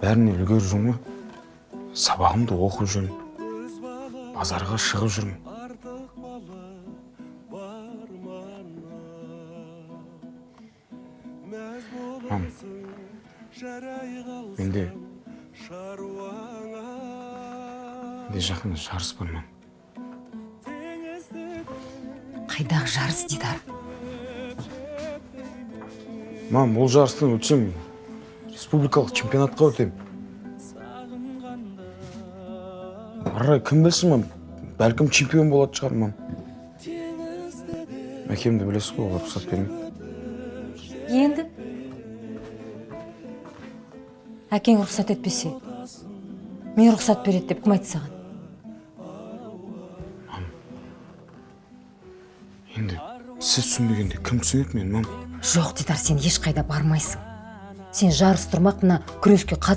Бәріне үлгеріп жүрмін ғой. Сабағымды оқып жүрмін, базарға шығып жүрмін. Мам, менде жақында жарыс бар, мам. Қайдағы жарыс, Дидар? Мам, ол жарыстан өтсем, республикалық чемпионатқа өтемін. Ары қарай кім білсін, мам, бәлкім, чемпион болатын шығар, мам. Әкемді білесіз ғой, ол рұқсат бермейді. Енді әкең рұқсат етпесе, мен рұқсат береді деп кім айтты саған? Енді сіз түсінбегенде, кім түсінеді мені, мам? Жоқ, Дидар, сен ешқайда бармайсың. Сен жарыс тұрмақ, мына күреске.